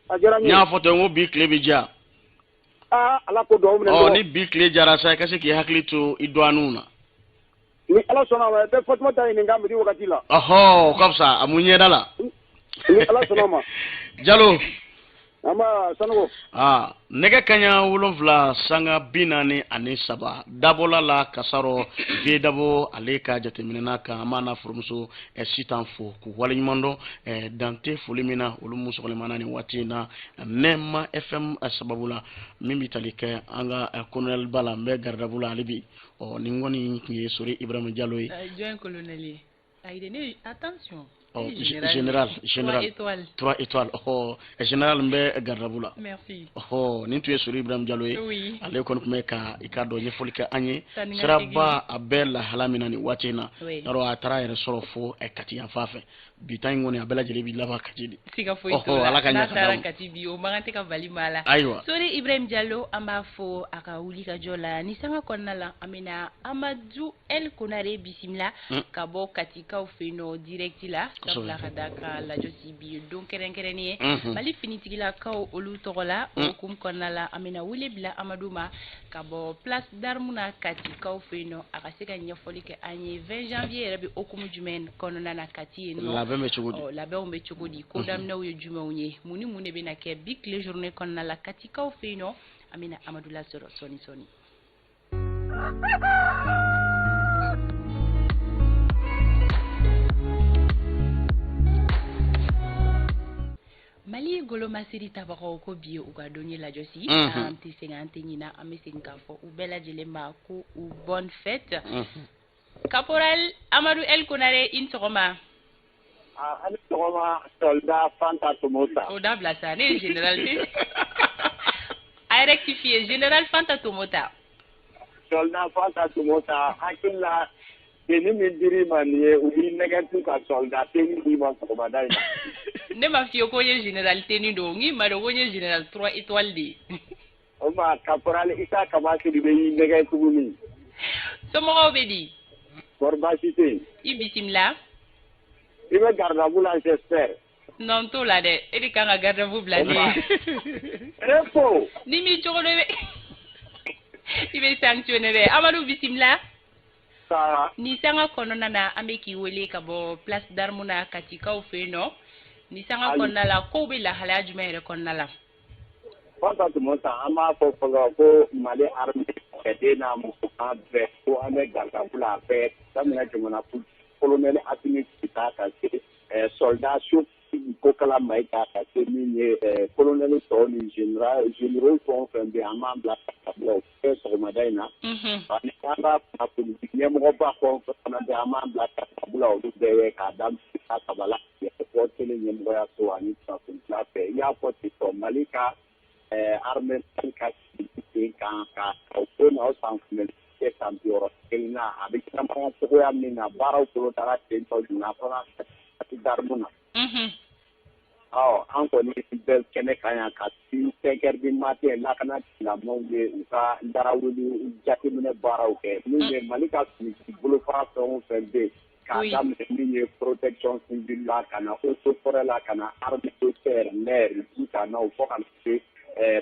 A diyara n ye. N y'a fɔ ten n ko bi tile bɛ diya. Aa Ala ko duwawu minɛ. Ɔ ni bi tile diyara sa i ka se k'i hakili to i dɔgɔninw na. Ni Ala sɔnna a ma i bɛ Fatumata ɲininka midi wagati la. Ɔhɔ o ka fisa a mun ɲɛda la. Ni Ala sɔnna a ma. Jalo. Amba Sanogo. Ah, nɛgɛ kaɲa 7:43 dabɔla la kasarɔ vie dabo ale ka jateminɛ n'a kan, an b'a n'a furumuso Sitan fo k'u waleɲuman dɔn dante foli min na olu mun sɔgɔlen nin waati in na Nɛma FM sababu la min bɛ tali kɛ an ka colonel ba la n bɛ garde la hali bi. Ɔ nin kɔni tun ye Sori Ibrahima Jalo ye. Jɔn colonel ye? Ayi, attention. Oh, général, général. 3 étoiles. Oh, général n bɛ garde la. Merci. Oh, nin tun ye Sori Ibrahima Jalo ye. Oui. Ale kɔni tun bɛ ka i ka dɔn ɲɛfɔli kɛ an ye. Siraba a bɛɛ lahala min na nin waati in na. Yarɔ a taara yɛrɛ sɔrɔ fo Kati yan fan fɛ. Bi ta in kɔni a bɛɛ lajɛlen b'i laban Kati de. Siga foyi t'o la. Ala ka ɲɛ ka d'a ma. N'a taara Kati bi o man kan tɛ ka bali maa la. Ayiwa. Sori Ibrahima Jalo an b'a fo a ka wuli ka jɔ la ni sanga kɔnɔna la an bɛna Amadu El Konare bisimila ka bɔ Katikaw fɛ yen nɔ direct la. Sabula ka da ka lajɔsi bi ye don kɛrɛnkɛrɛnnen ye Mali finitigilakaw olu tɔgɔ la. O hukumu kɔnɔna la an bɛna wele bila Amadu ma ka bɔ place d'armes na Katikaw fɛ yen nɔ a ka se ka ɲɛfɔli kɛ an ye 20 janvier yɛrɛ bɛ hukumu jumɛn kɔnɔna na Kati yen nɔ. Labɛn bɛ cogo di? Labɛnw bɛ cogo di? Ko daminɛw ye jumɛnw ye? Mun ni mun de bɛna kɛ bi tile journée kɔnɔna la Katikaw fɛ yen nɔ? An bɛna Amadu lasɔrɔ sɔɔni sɔɔni. Mali golomasiri tabagaw ko bi ye u ka don ye lajɔsi. An tɛ segin an tɛ ɲina, an bɛ segin k'a fɔ u bɛɛ lajɛlen ma ko u bonne fête. Caporal Amadu El Konare, i ni sɔgɔma. A ni sɔgɔma, soldat Fanta Tomota. O dabila sa, ne ye général de. A rectifié, général Fanta Tomota. Soldat Fanta Tomota, hakili la tenue min dir'i ma nin ye, u b'i nɛgɛ tun ka soldat tenue d'i ma sɔgɔmada in na. Ne m'a f'i ye ko n ye général tenue don, n k'i ma dɔn ko n ye général 3 étoiles de ye. O ma caporal Isa Kaba Sidibe y'i nɛgɛ tuguni. Somɔgɔw bɛ di? Kɔri baasi tɛ yen. I bisimila. I bɛ garde à vous la j'espère. Non, n t'o la dɛ, e de kan ka garde à vous bila ne ye. E ko. Ni m'i cogo dɔn i bɛ sanctionné dɛ. Amadu bisimila. Ni sanga kɔnɔna na an bɛ k'i wele ka bɔ place d'armes na Katikaw fɛ yen nɔ. Ni sanga kɔnɔna la kow bɛ lahalaya jumɛn yɛrɛ kɔnɔna la? Fanta Tomota, an b'a fɔ fɔlɔ ko Mali armée cɛden n'a musoman bɛɛ ko an bɛ garde à vous la bɛɛ daminɛ jamana colonel Assimi Goïta ka se soldat Kokala Maïga ka se min ye colonel tɔw ni généraux fɛn o fɛn bɛ yen, an b'an bila ka bila o bɛɛ sɔgɔmada in na. Ani an ka kunnafoni ɲɛmɔgɔba fɛn o fɛn fana bɛ yen, an b'an bila ka bila olu bɛɛ ye k'a daminɛ Kabala fɔ télé ɲɛmɔgɔyaso ani kunnafoni tila fɛ. I y'a fɔ ten tɔ Mali ka armée ka sigi sen kan ka o ko na o san kunbɛnni kɛ san 61 na, a bɛ ɲɛnamaya cogoya min na baaraw bolodara ten tɔ joona fana d'armes na. Ɔ an kɔni bɛ kɛnɛ kan yan ka 5 heures du matin lakana tigilamɔgɔw ye u ka darawuli jateminɛ baaraw kɛ min ye Mali ka finitigi bolofara fɛn o fɛn bɛ yen k'a daminɛ min ye protection civile la ka na eaux et forêts la ka na armée de terre l'air ji ka na o fɔ ka na se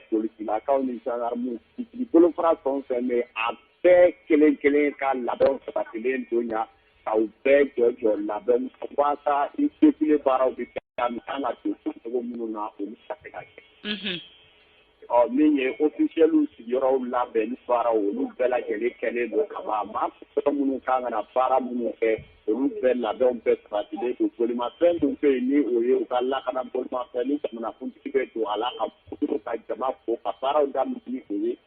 polisilakaw ni gendarmew finitigi bolofara fɛn o fɛn bɛ yen a bɛɛ kelen kelen ka labɛnw sabatilen don yan k'aw bɛɛ jɔ labɛn walasa i défilé baaraw bɛ daminɛ kan ka don cogo minnu na olu ka se ka kɛ. Ɔ min ye officiels sigiyɔrɔw labɛnni baaraw olu bɛɛ lajɛlen kɛlen don ka ban, maa minnu kan ka na baara minnu kɛ olu bɛɛ labɛnw bɛɛ sabatilen don. Bolimafɛn min bɛ yen ni o ye u ka lakana bolimafɛn ni jamanakuntigi bɛ don a la ka jama fo ka baaraw daminɛ ni o ye.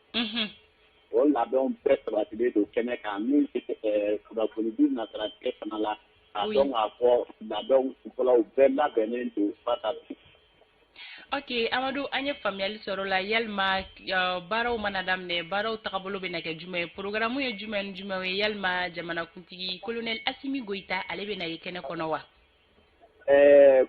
O labɛnw bɛɛ sabatilen don kɛnɛ kan min ye kunnafonidi nasiratigɛ fana la k'a dɔn k'a fɔ labɛnw fɔlɔw bɛɛ labɛnnen don fata. Ok, Amadu, an ye faamuyali sɔrɔ la. Yalima baaraw mana daminɛ, baaraw tagabolo bɛna kɛ jumɛn ye? Programme ye jumɛn ni jumɛn ye? Yalima jamanakuntigi colonel Assimi Goïta ale bɛna ye kɛnɛ kɔnɔ wa?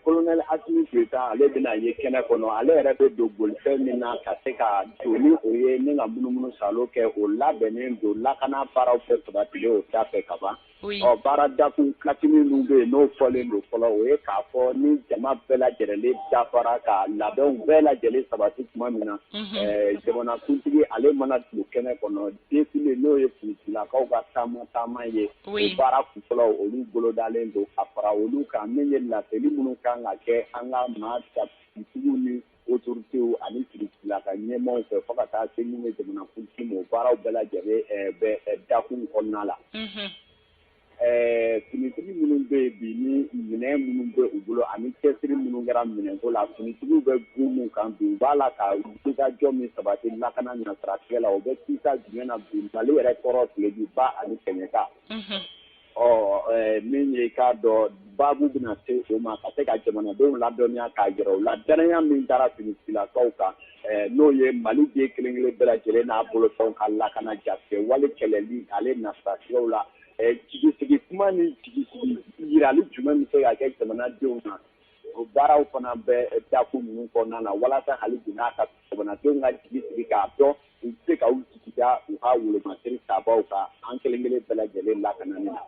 Colonel Assimi Goïta ale bɛna ye kɛnɛ kɔnɔ. Ale yɛrɛ bɛ don bolifɛn min na ka se ka don ni o ye ni ka munumunu salo kɛ, o labɛnnen don lakana baaraw bɛɛ sabatilen o da fɛ ka ban. Ɔ baara dakun kilasi minnu bɛ yen n'o fɔlen don fɔlɔ, o ye k'a fɔ ni jama bɛɛ lajɛlen dafara ka labɛnw bɛɛ lajɛlen sabati tuma min na, jamanakuntigi ale mana don kɛnɛ kɔnɔ défilé n'o ye finitigilakaw ka taama taama ye, o baara kunfɔlɔw olu bolodalen don ka fara olu kan min ye labɛn laseli minnu kan ka kɛ an ka maa tigiw ni autorités ani finitigilaka ɲɛmaaw fɛ fo ka taa se min ye jamanakuntigi ma, o baaraw bɛɛ lajɛlen bɛ dakun kɔnɔna la. Finitigi minnu bɛ yen bi ni minɛn minnu bɛ u bolo ani cɛsiri minnu kɛra minɛnko la, finitigiw bɛ gun min kan bi, u b'a la ka wulikajɔ min sabati lakana ɲɛsiratigɛ la, o bɛ kisa jumɛn na bi Mali yɛrɛ kɔrɔ tilebiba ani kɛɲɛka. Ɔ min ye k'a dɔn baabu bɛna se o ma ka se ka jamanadenw ladɔnniya k'a jira u la danaya min dara finitigilakaw kan, n'o ye Mali den kelen kelen bɛɛ lajɛlen n'a bolofɛnw ka lakana jatigɛ wale kɛlɛli ale nasiratigɛw la. Jigisigi kuma ni jigisigi yirali jumɛn bɛ se ka kɛ jamanadenw na, o baaraw fana bɛ dakun ninnu kɔnɔna na walasa hali bi n'a ka jamanadenw ka jigi sigi k'a dɔn u bɛ se ka u jigi da u ka wolomasiri tabaw kan an kelen kelen bɛɛ lajɛlen lakanani na.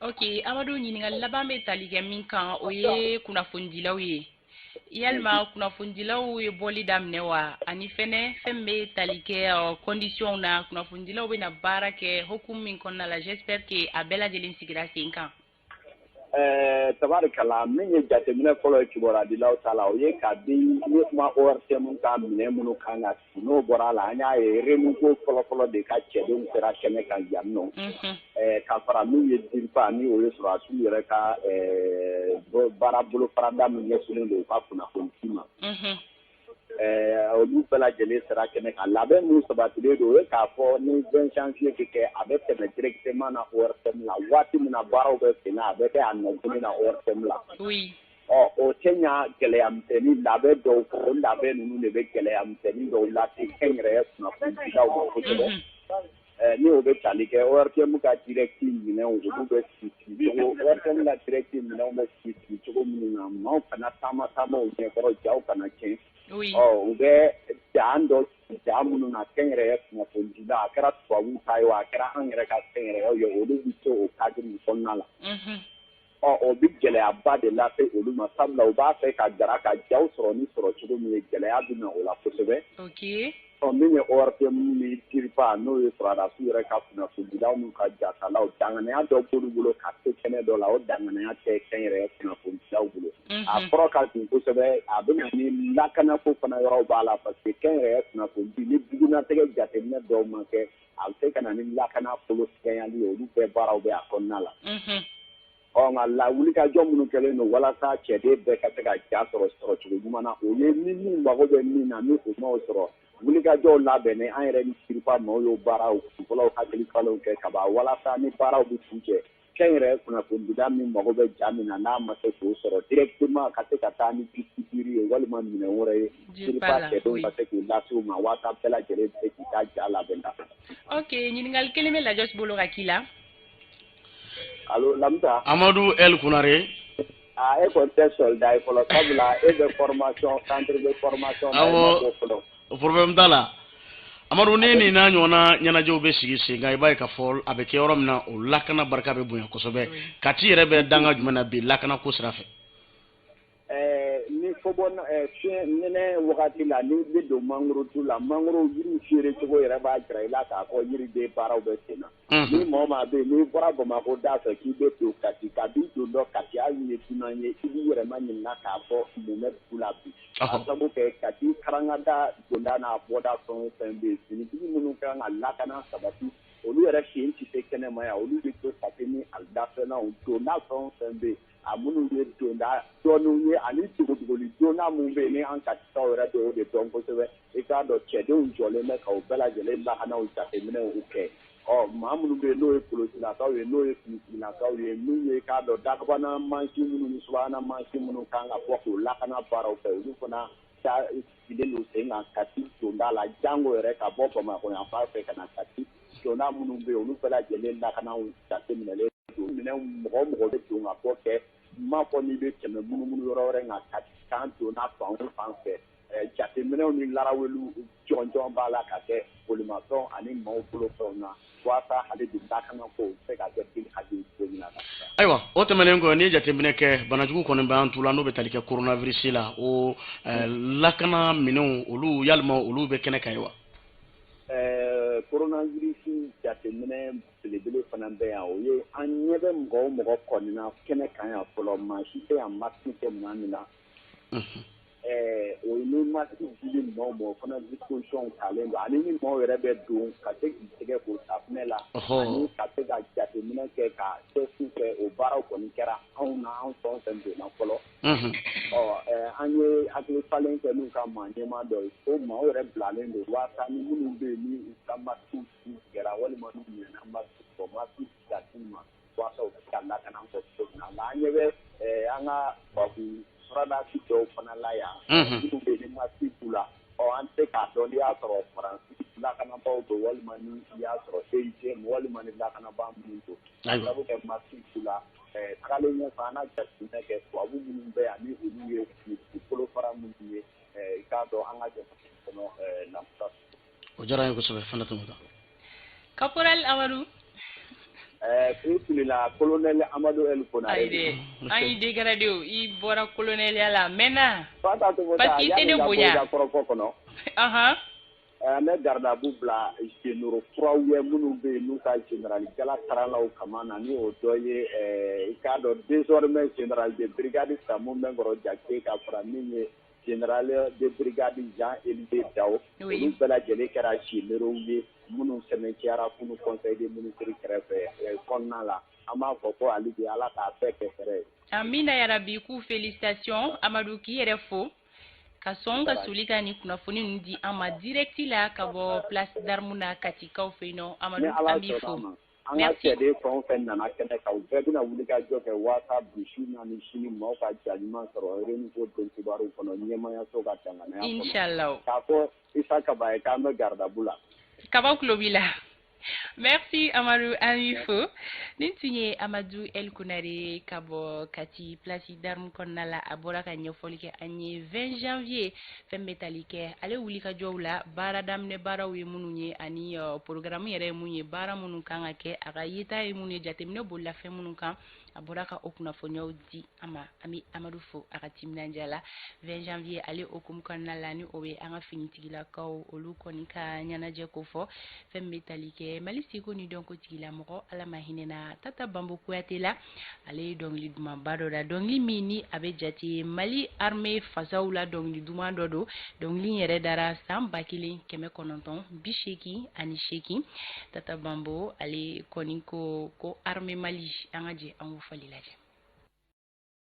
Ok, Amadu, ɲininkali laban bɛ tali kɛ min kan, o ye kunnafonidilaw ye. Yalima kunnafonidilaw ye bɔli daminɛ wa? Ani fɛnɛ fɛn bɛ tali kɛ condition na, kunnafonidilaw bɛna baara kɛ hokumu min kɔnɔna la, j'espère que a bɛɛ lajɛlen sigira sen kan. Tabarikala, min ye jateminɛ fɔlɔ ye kibaruya ta la, o ye kabi ne kuma ORTM ka minɛn minnu kan ka sigi, n'o bɔra a la, an y'a ye renouveau fɔlɔfɔlɔ de ka cɛdenw sera kɛnɛ kan yan nɔ, ka fara min ye DIRPA ni o ye sɔrɔdasiw yɛrɛ ka baara bolofarada min ɲɛsinnen don u ka kunnafoni di ma. Olu bɛɛ lajɛlen sera kɛnɛ kan. Labɛn min sabatilen don, o ye k'a fɔ ni 20 janvier bɛ kɛ, a bɛ tɛmɛ directement na ORTM la. Waati min na baaraw bɛ sen na, a bɛ kɛ a nɔ kelen na ORTM la. Ɔ o tɛ ɲa gɛlɛya misɛnnin labɛn dɔw kɔ, o labɛn ninnu de bɛ gɛlɛya misɛnnin dɔw lase kɛnyɛrɛye kunnafonidilaw ma kosɛbɛ. Ni o bɛ tali kɛ ORTM ka direct minɛnw, olu bɛ sigi cogo, ORTM ka direct minɛnw bɛ sigi cogo minnu na, maaw kana taama taama u ɲɛkɔrɔ, jaw kana tiɲɛ. Ɔ u bɛ dan dɔ ja minnu na kɛnyɛrɛye kunnafonidila, a kɛra tubabuw ta ye o, a kɛra an yɛrɛ ka kɛnyɛrɛyew ye, olu bɛ to o cadre kɔnɔna la. Ɔ o bɛ gɛlɛyaba de lase olu ma, sabula u b'a fɛ ka gara ka jaw sɔrɔ ni sɔrɔ cogo min ye, gɛlɛya bɛ na o la kosɛbɛ. Ɔ min ye ORTM ni DIRPA, n'o ye sɔrɔdasiw yɛrɛ ka kunnafonidilaw n'u ka jatalaw, danganiya dɔ b'olu bolo ka se kɛnɛ dɔ la, o danganiya tɛ kɛnyɛrɛye kunnafonidilaw bolo. A kɔrɔ ka dun kosɛbɛ, a bɛ na ni lakanako fana yɔrɔw b'a la, parce que kɛnyɛrɛye kunnafonidi ni bugunatigɛ jateminɛ dɔw ma kɛ, a bɛ se ka na ni lakana kolo sɛgɛnyali ye, olu bɛɛ baaraw bɛ a kɔnɔna la. Ɔ nka lawulikajɔ minnu kɛlen don walasa cɛden bɛɛ ka se ka ja sɔrɔ sɔrɔcogo ɲuman na, o ye ni min mago bɛ min na, ni o m'o sɔrɔ, wulikajɔw labɛnnen an yɛrɛ ni DIRPA maaw y'o baaraw kunfɔlɔw hakili falenw kɛ kaban, walasa ni baaraw bɛ kun cɛ, kɛnyɛrɛye kunnafonidila min mago bɛ ja min na, n'a ma se k'o sɔrɔ directement, ka se ka taa ni disque ye walima minɛn wɛrɛ ye, DIRPA cɛdenw ka se k'u lase u ma walasa bɛɛ lajɛlen bɛ se k'i ka ja labɛn. Ok, ɲininkali kelen bɛ Lajɔsi bolo ka k'i la. Allo, Lamisa. Amadu El Kunare. Ah, e kɔni tɛ soldat ye fɔlɔ, sabula e bɛ formation centre de formation na. Awɔ, problème t'a la. Amadu, ni nin n'a ɲɔgɔnna ɲɛnajɛw bɛ sigi sen kan, i b'a ye k'a fɔ a bɛ kɛ yɔrɔ min na, o lakana barika bɛ bonya kosɛbɛ. Kati yɛrɛ bɛ danga jumɛn na bi lakana ko sira fɛ? Ni fɔbɔ fiɲɛ nɛnɛ wagati la, n'i bɛ don mangorotu la, mangoro yiriw feere cogo yɛrɛ b'a jira i la k'a fɔ yiriden baaraw bɛ sen na. Ni mɔgɔ maa bɛ yen, n'i bɔra Bamakɔ da fɛ k'i bɛ don Kati, kabi don dɔ Kati, hali n'i ye dunan ye, i b'i yɛrɛ ma ɲininka k'a fɔ mun bɛ dugu la bi. A sabu kɛ Kati karangada donda n'a bɔda fɛn o fɛn bɛ yen, finitigi minnu kan ka lakana sabati, olu yɛrɛ sen tɛ se kɛnɛma yan, olu bɛ to Kati ni a dafɛlaw, donda fɛn o fɛn bɛ yen, a minnu ye donda dɔɔninw ye ani dogodogoli donda minnu bɛ yen, ni an Katikaw yɛrɛ bɛ o de dɔn kosɛbɛ. I k'a dɔn cɛdenw jɔlen bɛ ka o bɛɛ lajɛlen lakanaw jateminɛw kɛ. Ɔ maa minnu bɛ yen, n'o ye kolosilakaw ye, n'o ye finitigilakaw ye, min ye k'a dɔn dakabana mansin minnu ni subahana mansin minnu kan ka bɔ k'o lakana baaraw kɛ, olu fana sigilen don sen kan Kati donda la, jango yɛrɛ ka bɔ Bamakɔ yan fan fɛ ka na Kati donda minnu bɛ yen, olu bɛɛ lajɛlen lakanaw jateminɛlen don. Minɛn mɔgɔ o mɔgɔ bɛ don ka bɔ kɛ, n m'a fɔ n'i bɛ tɛmɛ munumunu yɔrɔ wɛrɛ, nka Kati kan donda fan o fan fɛ, jateminɛw ni laraweliw jɔnjɔn b'a la ka kɛ bolimafɛnw ani maaw bolofɛnw na, walasa hali bi lakana ko bɛ se ka kɛ bi hali cogo min na. Ayiwa, o tɛmɛnen kɔ, n'i ye jateminɛ kɛ, banajugu kɔni b'an tu la, n'o bɛ tali kɛ coronavirus la, o lakana minɛnw, olu yalima olu bɛ kɛnɛ kan ye wa? coronavirus jateminɛ belebele fana bɛ yan, o ye an ɲɛ bɛ mɔgɔ o mɔgɔ kɔni na kɛnɛ kan yan fɔlɔ, maa si tɛ yan masque tɛ maa min na. O ye ni masque dili maaw ma, o fana disposition talen don, ani ni maaw yɛrɛ bɛ don ka se k'i tɛgɛ ko safunɛ la, ani ka se ka jateminɛ kɛ ka test kɛ, o baaraw kɔni kɛra anw na, anw fɛn o fɛn donna fɔlɔ. Ɔ an ye hakili falen kɛ n'u ka maa ɲɛmaa dɔ ye, ko maaw yɛrɛ bilalen don walasa ni minnu bɛ yen ni u ka masque tigɛra walima n'u ɲinɛna masque kɔ, masque ka d'u ma walasa u bɛ se ka lakana an fɛ cogo min na. Nka an ɲɛ bɛ an ka tubabu furadasi dɔw fana la yan, minnu bɛ yen ni masque b'u la. Ɔ an tɛ se k'a dɔn n'i y'a sɔrɔ Faransi lakanabaaw don walima ni i y'a sɔrɔ CICM walima ni lakanabaa minnu don. Sabu kɛ masque b'u la. Tagalen ɲɛfɛ an n'a jateminɛ kɛ tubabu minnu bɛ yan ni olu ye finitigi bolofara minnu ye, i k'a dɔn an ka jamana kɔnɔ lamusa. O diyara an ye kosɛbɛ Fanta Tomuta. Caporal Amadu. I filila, colonel Amadu El Konare. Ayi dɛ, an y'i dégradé o, i bɔra colonel la a mɛnna. Fanta Tomuta, parce que i tɛ ne bonya. Yanni ka bɔ i ka kɔrɔfɔ kɔnɔ. An bɛ garde à vous bila généraux kuraw ye minnu bɛ yen n'u ka général jala karalaw kama na, ni o dɔ ye i k'a dɔn désormais général de brigade Samu Mɛnkɔrɔ Jakite ka fara min ye général de brigade Jean Élisée Dao, olu bɛɛ lajɛlen kɛra généraux ye minnu sɛmɛntiyara kunun conseil des ministres kɛrɛfɛ kɔnɔna la. An b'a fɔ ko hali bi Ala k'a bɛɛ kɛ hɛrɛ ye. Amina yarabi, k'u félicitation Amadu, k'i yɛrɛ fo ka sɔn ka soli ka nin kunnafoni ninnu di an ma direct la ka bɔ place d'armes na Katikaw fɛ yen nɔ. Amadu, an b'i fo. An ka cɛden fɛn o fɛn nana kɛnɛ kan, u bɛɛ bɛna wuli ka jɔ kɛ walasa bi su na ni sini maaw ka ja ɲuman sɔrɔ renouveau don kibaru kɔnɔ ɲɛmayaso ka danganiya kɔnɔ. Inchallah. K'a fɔ Isa Kaba ye k'an bɛ garde à vous la. Kaba tulo b'i la. Merci Amadou, an b'i fo. Nin tun ye Amadu El Konare ka bɔ Kati place d'armes kɔnɔna la. A bɔra ka ɲɛfɔli kɛ an ye 20 janvier fɛn bɛ tali kɛ ale wulikajɔw la, baara daminɛ baaraw ye minnu ye ani programme yɛrɛ ye mun ye, baara minnu kan ka kɛ, a ka yeta ye mun ye, jateminɛ bolila fɛn minnu kan, a bɔra ka o kunnafoniyaw di an ma. An bɛ Amadu fo a ka timinandiya la. 20 janvier ale hokumu kɔnɔna la, ni o bɛ an ka finitigilakaw olu kɔni ka ɲɛnajɛ ko fɔ, fɛn bɛ tali kɛ Mali seko ni dɔnko tigilamɔgɔ Ala ma hinɛ na Tata Bambo Kuyate la. Ale ye dɔnkili dumanba dɔ da, dɔnkili min ni a bɛ jate Mali armée fasaw la dɔnkili duman dɔ don. Dɔnkili in yɛrɛ dara san 1988. Tata Bambo ale kɔni ko ko armée Mali, an ka jɛ an k'o fɔli lajɛ.